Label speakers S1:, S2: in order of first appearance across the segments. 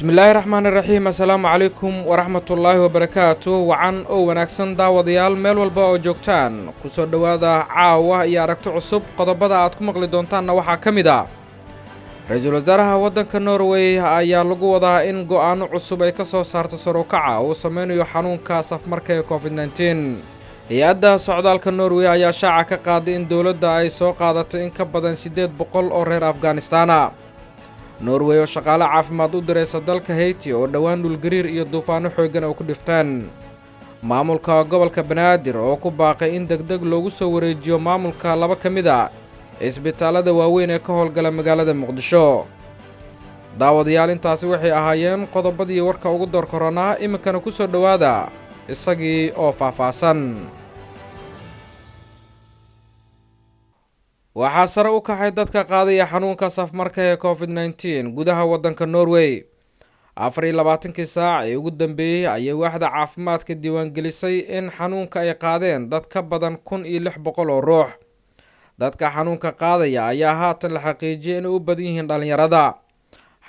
S1: Bismillaahi raxmaani raxiim. Assalaamu calaykum waraxmatullaahi wabarakaatu. Wacan oo wanaagsan, daawadayaal, meel walba oo joogtaan, kusoo dhowaada Caawa iyo Aragti Cusub. Qodobada aad ku maqli doontaanna waxaa ka mid ah: Ra-iisul wasaaraha waddanka Norway ayaa lagu wadaa in go-aano cusub ay ka soo saarto sare u kaca uu sameynayo xanuunka safmarka ee COVID-19. Hay-adda socdaalka Norway ayaa shaaca ka qaaday in dowladda ay soo qaadatay in ka badan 800 oo reer Afghanistana. Norway oo shaqaale caafimaad u diraysa dalka Haiti oo dhowaan dhulgariir iyo duufaano xooggan oo ku dhifteen. Maamulka gobolka Banaadir oo ku baaqay in deg deg loogu soo wareejiyo maamulka laba ka mid ah isbitaalada waaweyn ee ka howlgala magaalada Muqdisho. Daawadayaal, intaasi waxay ahaayeen qodobadii warka ugu door koranaa. Iminkana ku soo dhowaada isagii oo faahfaahsan. Waxaa sare u kaxay dadka qaadaya xanuunka safmarka ee COVID-19 gudaha waddanka Norway. 24-kii saac ee ugu dambeeyey ayay waaxda caafimaadka diiwaangelisay in xanuunka ay qaadeen dad ka badan 1600 oo ruux. Dadka xanuunka qaadaya ayaa haatan la xaqiijiyay inay u badan yihiin dhalinyarada.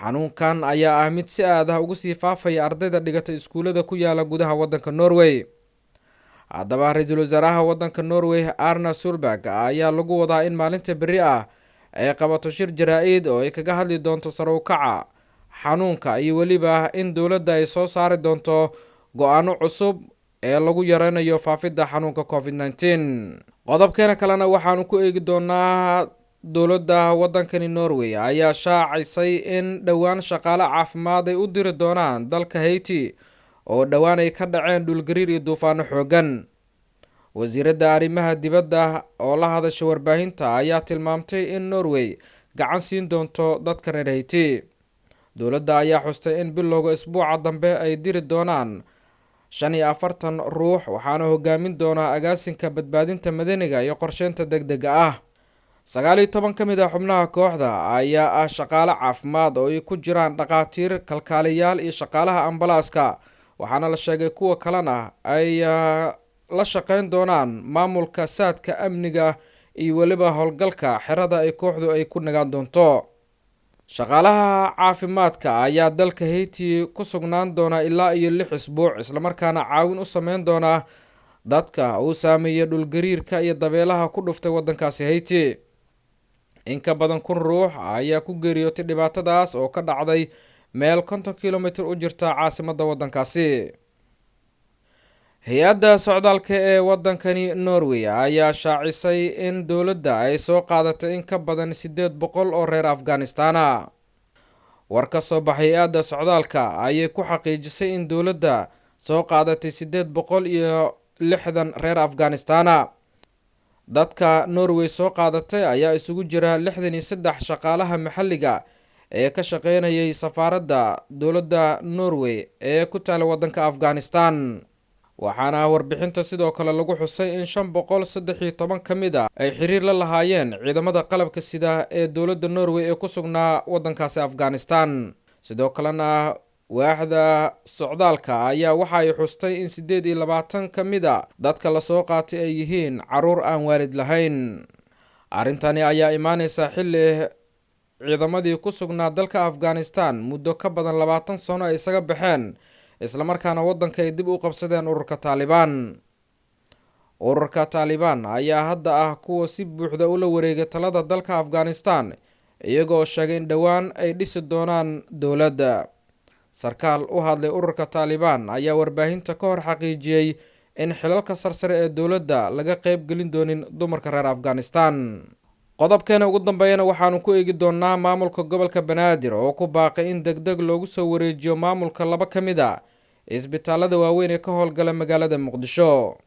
S1: Xanuunkan ayaa ah mid si aad ah ugu sii faafaya ardayda dhigata iskuullada ku yaala gudaha waddanka Norway. Haddaba, ra-iisul wasaaraha waddanka Norway Arna Solberg ayaa lagu wadaa in maalinta berri ah ay qabato shir jaraa-id oo ay kaga hadli doonto sare u kaca xanuunka iyo weliba in dowladda ay soo saari doonto go-aano cusub ee lagu yareynayo faafidda xanuunka COVID-19. Qodobkeena kalena waxaanu ku eegi doonaa: dowladda waddankani Norway ayaa shaacisay in dhowaan shaqaale caafimaad ay u diri doonaan dalka Haiti oo dhowaan ay ka dhaceen dhulgariir iyo duufaano xooggan. Wasiiradda arrimaha dibadda oo la hadashay warbaahinta ayaa tilmaamtay in Norway gacan siin doonto dadka reer Haiti. Dowladda ayaa xustay in bilowga isbuuca dambe ay diri doonaan 45 ruux, waxaana hogaamin doonaa agaasinka badbaadinta madaniga iyo qorsheynta deg dega ah. 19 ka mid ah xubnaha kooxda ayaa ah shaqaale caafimaad oo ay ku jiraan dhakhaatiir, kalkaaliyaal iyo shaqaalaha ambalaaska, waxaana la sheegay kuwa kalena ay la shaqeyn doonaan maamulka saadka amniga iyo weliba howlgalka xerada ay kooxdu ay ku nagaan doonto. Shaqaalaha caafimaadka ayaa dalka Haiti ku sugnaan doona ilaa iyo 6 isbuuc, islamarkaana caawin u sameyn doona dadka uu saameeyey dhulgariirka iyo dabeelaha ku dhuftay waddankaasi Haiti. In ka badan 1000 ruux ayaa ku geeriyootay dhibaatadaas oo ka dhacday meel 50 kilomitir u jirta caasimadda waddankaasi. Hay-adda socdaalka ee waddankani Norway ayaa shaacisay in dowladda ay soo qaadatay in ka badan 800 oo reer Afghanistana. War ka soo baxay hay-adda socdaalka ayay ku xaqiijisay in dowladda soo qaadatay 860 reer Afghanistana. Dadka Norway soo qaadatay ayaa isugu jira 63 shaqaalaha maxalliga ee ka shaqeynayay safaaradda dowladda Norway ee ku taala waddanka Afghanistan, waxaana warbixinta sidoo kale lagu xusay in 513 ka mid ah ay xiriir la lahaayeen ciidamada qalabka sida ee dowladda Norway ee ku sugnaa waddankaasi Afghanistan. Sidoo kalena waaxda socdaalka ayaa waxa ay xustay in 28 ka mid ah dadka lasoo qaatay ay yihiin caruur aan waalid lahayn. Arrintani ayaa imaaneysa xilli ciidamadii ku sugnaa dalka Afghanistan muddo ka badan 20 sano ay isaga baxeen, islamarkaana waddanka ay dib u qabsadeen ururka Taalibaan. Ururka Taalibaan ayaa hadda ah kuwa si buuxda ula wareegay talada dalka Afghanistan, iyagoo sheegay in dhowaan ay dhisi doonaan dowladda. Sarkaal u hadlay ururka Taalibaan ayaa warbaahinta ka hor xaqiijiyey in xilalka sarsare ee dowladda laga qeyb gelin doonin dumarka reer Afghanistan. Qodobkeena ugu dambeeyana waxaanu ku eegi doonaa maamulka gobolka Banaadir oo ku baaqay in deg deg loogu soo wareejiyo maamulka laba ka mid ah isbitaalada waaweyn ee ka howlgala magaalada Muqdisho.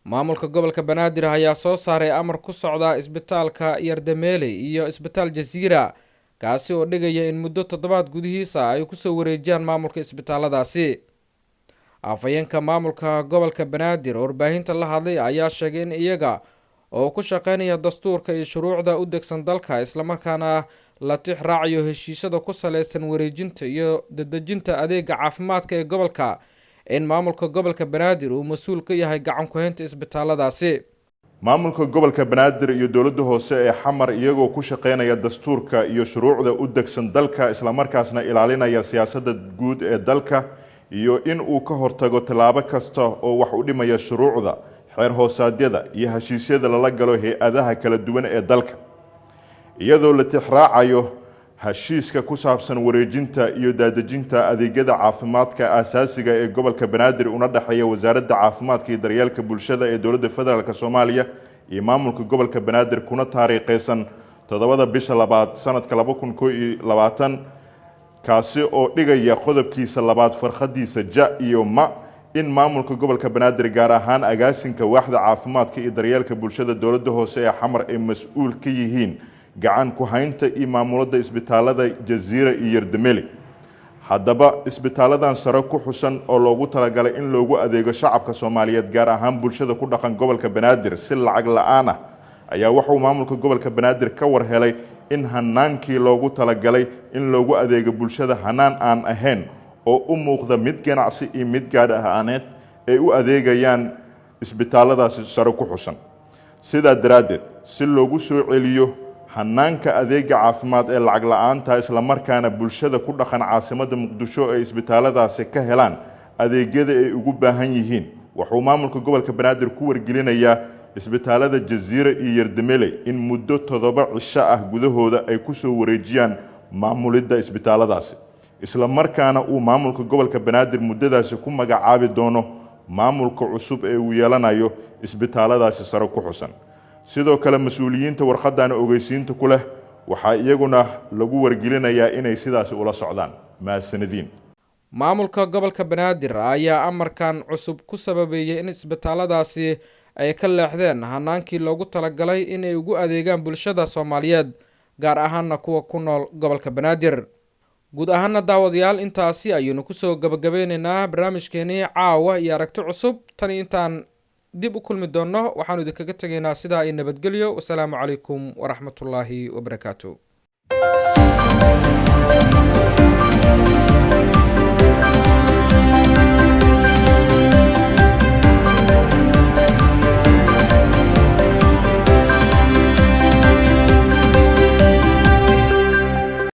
S1: Maamulka gobolka Banaadir ayaa soo saaray amar ku socda isbitaalka Yardameele iyo isbitaal Jasiira, kaasi oo dhigaya in muddo toddobaad gudihiisa ay kusoo wareejiyaan maamulka isbitaaladaasi. Afhayeenka maamulka gobolka Banaadir oo warbaahinta la hadlay ayaa sheegay in iyaga oo ku shaqeynaya dastuurka iyo shuruucda u degsan dalka, islamarkaana la tix raacayo heshiisyada ku saleysan wareejinta iyo dadejinta adeega caafimaadka ee gobolka, in maamulka gobolka Banaadir uu mas-uul ka yahay gacan ku-haynta isbitaaladaasi.
S2: Maamulka gobolka Banaadir iyo dowladda hoose ee Xamar, iyagoo ku shaqeynaya dastuurka iyo shuruucda u degsan dalka, islamarkaasna ilaalinaya siyaasadda guud ee dalka iyo in uu ka hortago tallaabo kasta oo wax u dhimaya shuruucda, xeer hoosaadyada iyo heshiisyada lala galo hay-adaha kala duwan ee dalka, iyadoo la tixraacayo heshiiska ku saabsan wareejinta iyo daadejinta adeegyada caafimaadka aasaasiga ee gobolka Banaadir una dhexeeya Wasaaradda Caafimaadka iyo Daryeelka Bulshada ee Dowladda Federaalk Soomaaliya iyo maamulka gobolka Banaadir, kuna taariikhaysan 7-da bisha labaad sanadka 2021, kaasi oo dhigaya qodobkiisa labaad farkhadiisa ja iyo ma, in maamulka gobolka Banaadir, gaar ahaan agaasinka waaxda caafimaadka iyo daryeelka bulshada dowladda hoose ee Xamar, ay mas-uul ka yihiin gacan ku haynta iyo maamulada isbitaalada Jaziira iyo Yardameli. Haddaba, isbitaaladan sare ku xusan oo loogu talagalay in loogu adeego shacabka Soomaaliyeed, gaar ahaan bulshada ku dhaqan gobolka Banaadir, si lacag la-aan ah, ayaa wuxuu maamulka gobolka Banaadir ka war helay in hanaankii loogu talagalay in loogu adeego bulshada hanaan aan ahayn oo u muuqda mid ganacsi iyo mid gaar ahaaneed ay u adeegayaan isbitaaladaasi sare ku xusan. Sidaa daraaddeed, si loogu soo celiyo hanaanka adeega caafimaad ee lacag la-aanta, islamarkaana bulshada ku dhaqan caasimadda Muqdisho ay isbitaaladaasi ka helaan adeegyada ay ugu baahan yihiin, wuxuu maamulka gobolka Banaadir ku wargelinayaa isbitaalada Jaziira iyo Yardamele in muddo 7 cisho ah gudahooda ay ku soo wareejiyaan maamulidda isbitaaladaasi, islamarkaana uu maamulka gobolka Banaadir muddadaasi ku magacaabi doono maamulka cusub ee uu yeelanayo isbitaaladaasi sare ku xusan. Sidoo kale, mas-uuliyiinta warqadan ogeysiinta ku leh waxaa iyaguna lagu wargelinayaa inay sidaasi ula socdaan. Mahadsanadiin.
S1: Maamulka gobolka Banaadir ayaa amarkan cusub ku sababeeyey in isbitaaladaasi ay ka leexdeen hanaankii loogu talagalay inay ugu adeegaan bulshada Soomaaliyeed, gaar ahaana kuwa ku nool gobolka Banaadir. Guud ahaana, daawadayaal, intaasi ayaynu kusoo gabagabeyneynaa barnaamijkeenii caawa iyo aragti cusub. Tan intaan dib u kulmi doonno, waxaanu idinkaga tegaynaa sidaa iyo nabadgelyo. Wasalaamu calaykum waraxmatullaahi wabarakaatu.